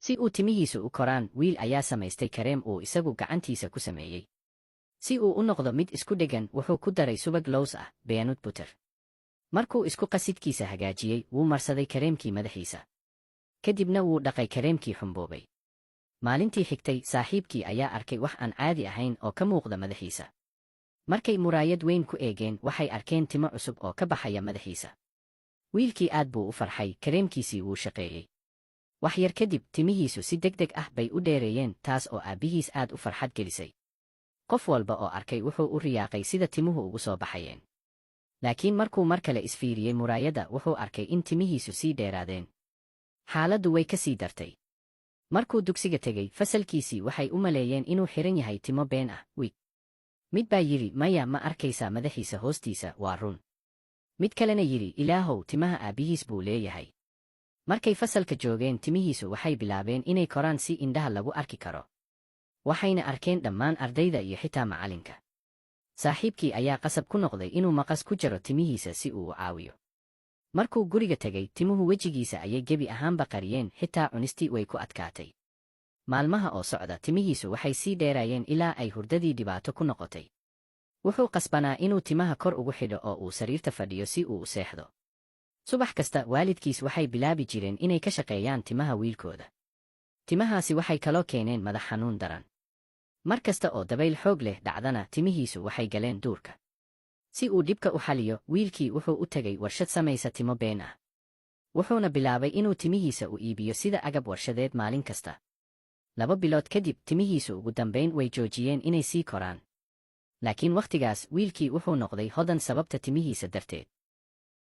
Si uu timihiisu u koraan, wiil ayaa samaystay kareem uu isagu gacantiisa ku sameeyey. Si uu u noqdo mid isku dheggan, wuxuu ku daray subag lows ah, peanut butter. Markuu isku qasidkiisa hagaajiyey, wuu marsaday kareemkii madaxiisa. Kadibna wuu dhaqay kareemkii xumboobay. Maalintii xigtay, saaxiibkii ayaa arkay wax aan caadi ahayn oo ka muuqda madaxiisa. Markay muraayad weyn ku eegeen, waxay arkeen timo cusub oo ka baxaya madaxiisa. Wiilkii aad buu u farxay, kareemkiisii wuu shaqeeyey. Wax yar kadib, timihiisu si degdeg ah bay u dheereeyeen, taas oo aabbihiis aad u farxad gelisay. Qof walba oo arkay wuxuu u riyaaqay sida timuhu ugu soo baxayeen. Laakiin markuu mar kale isfiiriyey muraayadda, wuxuu arkay in timihiisu sii dheeraadeen. Xaaladdu way ka sii dartay. Markuu dugsiga tegey, fasalkiisii waxay u maleeyeen inuu xiran yahay timo been ah, wig. Mid baa yidhi, "Maya, ma arkaysaa madaxiisa hoostiisa? Waa run." Mid kalena yidhi, "Ilaahow, timaha aabbihiis buu leeyahay." Markay fasalka joogeen, timihiisu waxay bilaabeen inay koraan si indhaha lagu arki karo. Waxayna arkeen dhammaan ardayda iyo xitaa macalinka. Saaxiibkii ayaa qasab ku noqday inuu maqas ku jaro timihiisa si uu u caawiyo. Markuu guriga tegey, timuhu wejigiisa ayay gebi ahaanba qariyeen, xitaa cunistii way ku adkaatay. Maalmaha oo socda, timihiisu waxay sii dheerayeen ilaa ay hurdadii dhibaato ku noqotay. Wuxuu qasbanaa inuu timaha kor ugu xidho oo uu sariirta fadhiyo si uu u seexdo. Subax kasta waalidkiis waxay bilaabi jireen inay ka shaqeeyaan timaha wiilkooda. Timahaasi waxay kaloo keeneen madax xanuun daran. Mar kasta oo dabayl xoog leh dhacdana, timihiisu waxay galeen duurka. Si uu dhibka u xaliyo, wiilkii wuxuu u tegay warshad samaysa timo been ah. Wuxuuna bilaabay inuu timihiisa u iibiyo sida agab warshadeed maalin kasta. 2 bilood kadib, timihiisu ugu dambayn way joojiyeen inay sii koraan. Laakiin wakhtigaas wiilkii wuxuu noqday hodan sababta timihiisa darteed.